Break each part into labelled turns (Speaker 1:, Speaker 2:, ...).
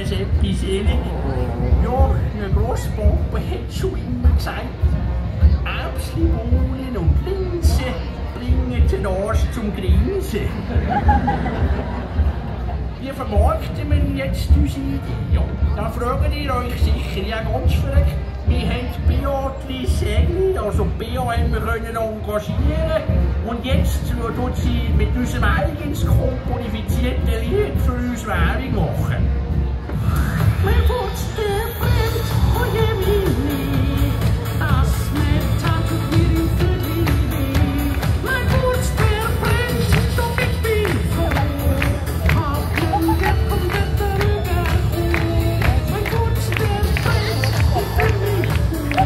Speaker 1: Seppi selig. Ja, eine Grosspapa hat schon immer gesagt, Äpfel, Bohnen und Linsen bringen den Arsch zum Grinsen. Wie vermarkten wir jetzt unsere Idee? Ja, da fragt ihr euch sicher, ja ganz verrückt. Wir haben Beatrice Segli, also BAM, können engagieren und jetzt tut sie mit unserem eigens komponifizierten Lied für uns Werbung machen. Mein Fuß, der brennt, oh je Mini, das Metall tut mir im Viertel weh. Mein Fuß, der brennt, doch ich bin froh, hab nun der vom Wetter überholt. Mein Fuß, der brennt, ich bin nicht gut,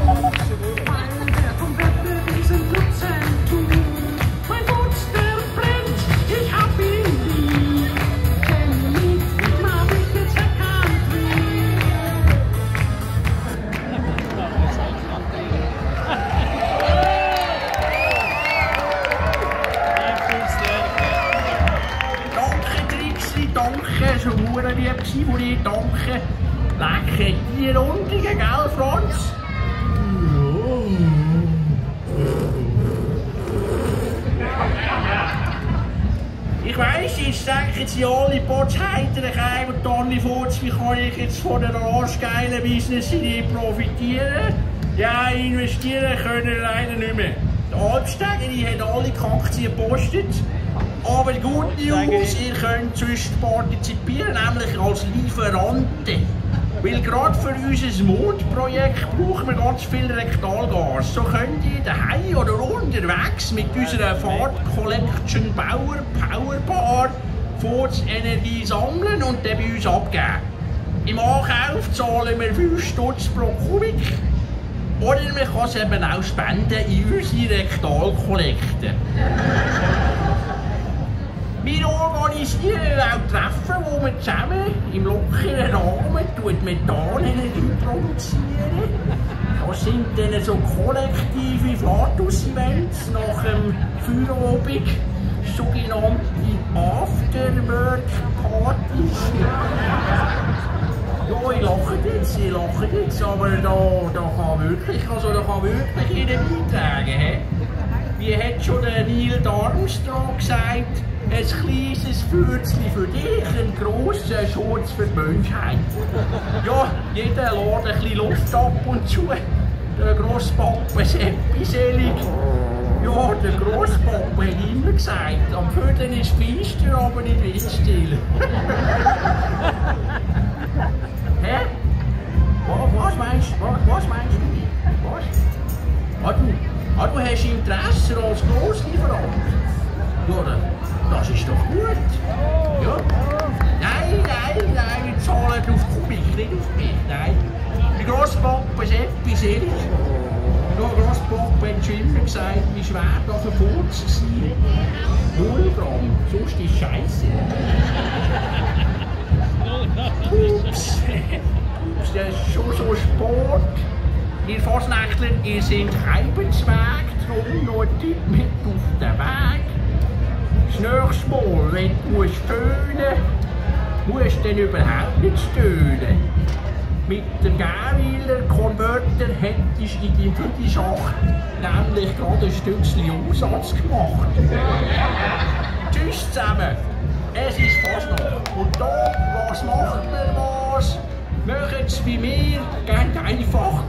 Speaker 1: weil der vom Wetter diesen Nutzen tut. Mein Fuß, der brennt, ich hab ihn lieb, denn nicht mal ich jetzt erkannt will. Danke, Trixli, danke, so hure lieb gsi von dir, danke. Lecker die Rundungen, gell, Franz? Ich weiss, jetzt denken sie alle Botsheiter, und Tonni Furz, wie kann ich jetzt von der arschgeilen Business-Idee profitieren? Ja, investieren können leider nicht mehr. Die Alpsteigerin hat alle Aktien gepostet. Aber die gute News, ihr könnt sonst partizipieren, nämlich als Lieferanten. Weil gerade für unser Mondprojekt brauchen wir ganz viel Rektalgas. So könnt ihr daheim oder unterwegs mit unserer Fahrt Collection Bauer Powerbar Energie sammeln und dann bei uns abgeben. Im Ankauf zahlen wir 5 Stutz pro Kubik. Oder man kann es eben auch spenden in unsere Rektalkollekte. Wir organisieren auch Treffen, wo wir zusammen im lockeren Rahmen Methanenergie produzieren. Das sind dann so kollektive Flatus-Events nach dem Feierabend, sogenannte Afterwork-Partys. Ja, ich lache jetzt, aber da kann wirklich jeder beitragen. He? Wie hat schon der Neil Armstrong gesagt, ein kleines Fürzchen für dich, ein grosser Schutz für die Menschheit. Ja, jeder lädt ein bisschen Luft ab und zu. Der Grosspapa Seppi selig. Ja, der Grosspapa hat immer gesagt, am Viertel ist Feister, aber nicht windstill. Hä? Was meinst du? Was? Du hast Interesse als Grosslieferant? Ja, das ist doch gut. Ja. Nein, wir zahlen auf Kubik, nicht auf mich. Nein. Der Grosspapa Seppi selig. Der Grosspapa hat schon immer gesagt, wie schwer das ein Furz sein. 0 Gramm, sonst ist Scheiße. Ups, das ist schon so Sport. Ihr Fasnächtler, ihr seid Heibensweg, darum noch ein Tipp mit auf den Weg. Das nächste Mal, wenn du stöhnen musst du dann überhaupt nicht stöhnen. Mit dem Gähweiler Konverter hättest du in deinem Füdischacht nämlich gerade ein Stückchen Umsatz gemacht. Tschüss zusammen, es ist Fasnacht. Und da, was macht man was? Macht's wie mir, geht einfach